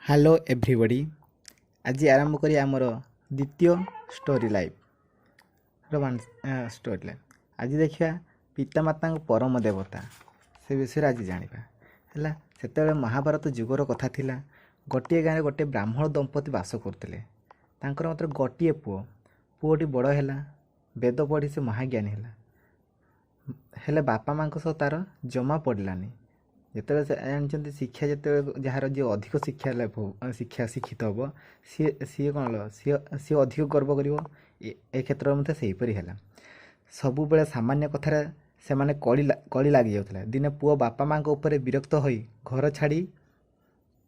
Hello ଏଭ୍ରିବଡ଼ି, ଆଜି ଆରମ୍ଭ କରିବା ଆମର ଦ୍ୱିତୀୟ ଷ୍ଟୋରି ଲାଇଭ୍ ଷ୍ଟୋରି ଲାଇଭ୍। ଆଜି ଦେଖିବା ପିତାମାତାଙ୍କ ପରମ ଦେବତା, ସେ ବିଷୟରେ ଆଜି ଜାଣିବା। ହେଲା, ସେତେବେଳେ ମହାଭାରତ ଯୁଗର କଥା ଥିଲା। ଗୋଟିଏ ଗାଁରେ ଗୋଟିଏ ବ୍ରାହ୍ମଣ ଦମ୍ପତି ବାସ କରୁଥିଲେ। ତାଙ୍କର ମାତ୍ର ଗୋଟିଏ ପୁଅ। ପୁଅଟି ବଡ଼ ହେଲା, ବେଦ ପଢ଼ି ସେ ମହାଜ୍ଞାନୀ ହେଲା। ହେଲେ ବାପା ମାଆଙ୍କ ସହ ତା'ର ଜମା ପଡ଼ିଲାନି। ଯେତେବେଳେ ସେ ଜାଣିଛନ୍ତି, ଶିକ୍ଷା ଯେତେବେଳେ ଯାହାର ଯିଏ ଅଧିକ ଶିକ୍ଷା ଲାଭ, ଶିକ୍ଷା ଶିକ୍ଷିତ ହେବ, ସିଏ କ'ଣ ହେଲା, ସିଏ ଅଧିକ ଗର୍ବ କରିବ। ଏ କ୍ଷେତ୍ରରେ ମଧ୍ୟ ସେହିପରି ହେଲା। ସବୁବେଳେ ସାମାନ୍ୟ କଥାରେ ସେମାନେ କଳି ଲାଗିଯାଉଥିଲା। ଦିନେ ପୁଅ ବାପା ମାଆଙ୍କ ଉପରେ ବିରକ୍ତ ହୋଇ ଘର ଛାଡ଼ି,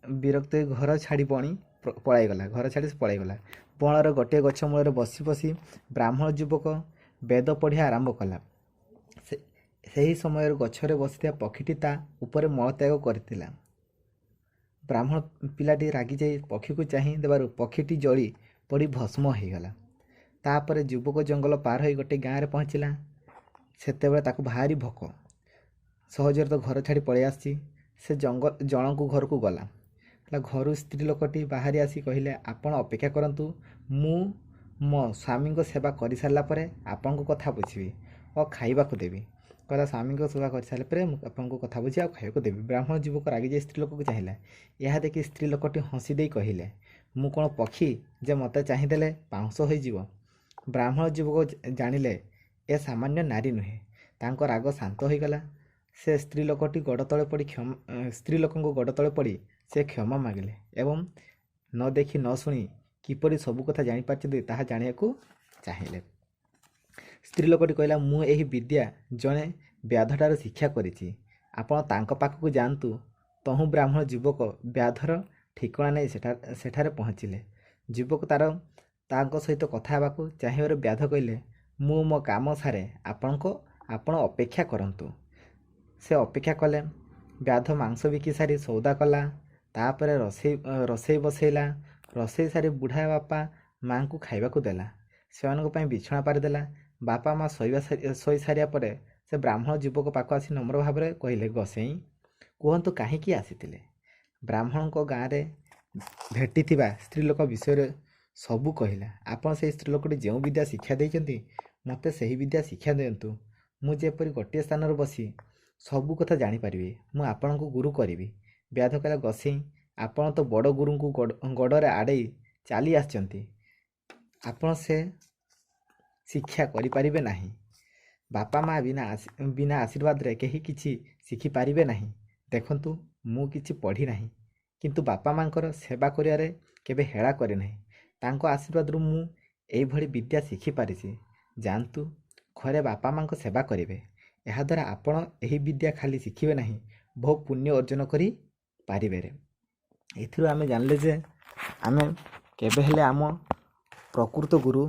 ବିରକ୍ତ ହୋଇ ଘର ଛାଡ଼ି ବଣି ପଳାଇଗଲା। ଘର ଛାଡ଼ି ସେ ପଳାଇଗଲା। ବଣର ଗୋଟିଏ ଗଛ ମୂଳରେ ବସି ବସି ବ୍ରାହ୍ମଣ ଯୁବକ ବେଦ ପଢ଼ିବା ଆରମ୍ଭ କଲା। ସେ ସେହି ସମୟରେ ଗଛରେ ବସିଥିବା ପକ୍ଷୀଟି ତା ଉପରେ ମଳତ୍ୟାଗ କରିଥିଲା। ବ୍ରାହ୍ମଣ ପିଲାଟି ରାଗିଯାଇ ପକ୍ଷୀକୁ ଚାହିଁ ଦେବାରୁ ପକ୍ଷୀଟି ଜଳି ପଡ଼ି ଭସ୍ମ ହୋଇଗଲା। ତାପରେ ଯୁବକ ଜଙ୍ଗଲ ପାର ହୋଇ ଗୋଟେ ଗାଁରେ ପହଞ୍ଚିଲା। ସେତେବେଳେ ତାକୁ ଭାରି ଭୋକ। ସହଜରେ ତ ଘର ଛାଡ଼ି ପଳେଇ ଆସିଛି। ସେ ଜଙ୍ଗଲ ଜଣଙ୍କୁ ଘରକୁ ଗଲା। ହେଲା, ଘରୁ ସ୍ତ୍ରୀ ଲୋକଟି ବାହାରି ଆସି କହିଲେ, "ଆପଣ ଅପେକ୍ଷା କରନ୍ତୁ, ମୁଁ ମୋ ସ୍ୱାମୀଙ୍କ ସେବା କରିସାରିଲା ପରେ ଆପଣଙ୍କ କଥା ବୁଝିବି ଓ ଖାଇବାକୁ ଦେବି।" କହିଲା, "ସ୍ୱାମୀଙ୍କ ସେବା କରିସାରିଲା ପରେ ମୁଁ ଆପଣଙ୍କ କଥା ବୁଝି ଆଉ ଖାଇବାକୁ ଦେବି।" ବ୍ରାହ୍ମଣ ଯୁବକ ରାଗିଯାଇ ସ୍ତ୍ରୀ ଲୋକକୁ ଚାହିଁଲା। ଏହା ଦେଖି ସ୍ତ୍ରୀ ଲୋକଟି ହସି ଦେଇ କହିଲେ, "ମୁଁ କ'ଣ ପକ୍ଷୀ ଯେ ମୋତେ ଚାହିଁଦେଲେ ପାଉଁଶ ହୋଇଯିବ?" ବ୍ରାହ୍ମଣ ଯୁବକ ଜାଣିଲେ, ଏ ସାମାନ୍ୟ ନାରୀ ନୁହେଁ। ତାଙ୍କ ରାଗ ଶାନ୍ତ ହୋଇଗଲା। ସେ ସ୍ତ୍ରୀ ଲୋକଟି ଗୋଡ଼ ତଳେ ପଡ଼ି କ୍ଷମା, ସ୍ତ୍ରୀ ଲୋକଙ୍କ ଗୋଡ଼ ତଳେ ପଡ଼ି ସେ କ୍ଷମା ମାଗିଲେ ଏବଂ ନ ଦେଖି ନ ଶୁଣି କିପରି ସବୁ କଥା ଜାଣିପାରିଛନ୍ତି, ତାହା ଜାଣିବାକୁ ଚାହିଁଲେ। ସ୍ତ୍ରୀ ଲୋକଟି କହିଲା, "ମୁଁ ଏହି ବିଦ୍ୟା ଜଣେ ବ୍ୟାଧଠାରୁ ଶିକ୍ଷା କରିଛି। ଆପଣ ତାଙ୍କ ପାଖକୁ ଯାଆନ୍ତୁ।" ତହୁଁ ବ୍ରାହ୍ମଣ ଯୁବକ ବ୍ୟାଧର ଠିକଣା ନେଇ ସେଠାରେ ପହଞ୍ଚିଲେ। ଯୁବକ ତାର ତାଙ୍କ ସହିତ କଥା ହେବାକୁ ଚାହିଁବାରୁ ବ୍ୟାଧ କହିଲେ, "ମୁଁ ମୋ କାମ ସାରେ, ଆପଣ ଅପେକ୍ଷା କରନ୍ତୁ।" ସେ ଅପେକ୍ଷା କଲେ। ବ୍ୟାଧ ମାଂସ ବିକି ସାରି ସଉଦା କଲା। ତାପରେ ରୋଷେଇ ବସେଇଲା। ରୋଷେଇ ସାରି ବୁଢ଼ା ବାପା ମାଆଙ୍କୁ ଖାଇବାକୁ ଦେଲା। ସେମାନଙ୍କ ପାଇଁ ବିଛଣା ପାରିଦେଲା। ବାପା ମା ଶୋଇ ସାରିବା ପରେ ସେ ବ୍ରାହ୍ମଣ ଯୁବକ ପାଖକୁ ଆସି ନମ୍ର ଭାବରେ କହିଲେ, "ଗୋସେଇଁ, କୁହନ୍ତୁ, କାହିଁକି ଆସିଥିଲେ?" ବ୍ରାହ୍ମଣଙ୍କ ଗାଁରେ ଭେଟିଥିବା ସ୍ତ୍ରୀ ଲୋକ ବିଷୟରେ ସବୁ କହିଲା। "ଆପଣ ସେହି ସ୍ତ୍ରୀ ଲୋକଟି ଯେଉଁ ବିଦ୍ୟା ଶିକ୍ଷା ଦେଇଛନ୍ତି, ମୋତେ ସେହି ବିଦ୍ୟା ଶିକ୍ଷା ଦିଅନ୍ତୁ। ମୁଁ ଯେପରି ଗୋଟିଏ ସ୍ଥାନରେ ବସି ସବୁ କଥା ଜାଣିପାରିବି। ମୁଁ ଆପଣଙ୍କୁ ଗୁରୁ କରିବି।" ବ୍ୟାଧ କହିଲା, "ଗୋସେଇଁ, ଆପଣ ତ ବଡ଼ ଗୁରୁଙ୍କୁ ଗୋଡ଼ରେ ଆଡ଼େଇ ଚାଲି ଆସିଛନ୍ତି। ଆପଣ ସେ ଶିକ୍ଷା କରିପାରିବେ ନାହିଁ। ବାପା ମା ବିନା ଆଶୀର୍ବାଦରେ କେହି କିଛି ଶିଖିପାରିବେ ନାହିଁ। ଦେଖନ୍ତୁ, ମୁଁ କିଛି ପଢ଼ି ନାହିଁ, କିନ୍ତୁ ବାପା ମାଙ୍କର ସେବା କରିବାରେ କେବେ ହେଳା କରିନାହିଁ। ତାଙ୍କ ଆଶୀର୍ବାଦରୁ ମୁଁ ଏଇଭଳି ବିଦ୍ୟା ଶିଖିପାରିଛି। ଯାଆନ୍ତୁ, ଘରେ ବାପା ମାଙ୍କ ସେବା କରିବେ। ଏହାଦ୍ୱାରା ଆପଣ ଏହି ବିଦ୍ୟା ଖାଲି ଶିଖିବେ ନାହିଁ, ବହୁ ପୁଣ୍ୟ ଅର୍ଜନ କରି ପାରିବେ।" ଏଥିରୁ ଆମେ ଜାଣିଲେ ଯେ ଆମେ କେବେ ହେଲେ ଆମ ପ୍ରକୃତ ଗୁରୁ,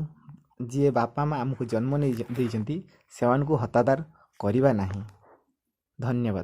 ଯିଏ ବାପା ମା ଆମକୁ ଜନ୍ମ ନେଇ ଦେଇଛନ୍ତି, ସେମାନଙ୍କୁ ହତାଦର କରିବା ନାହିଁ। ଧନ୍ୟବାଦ।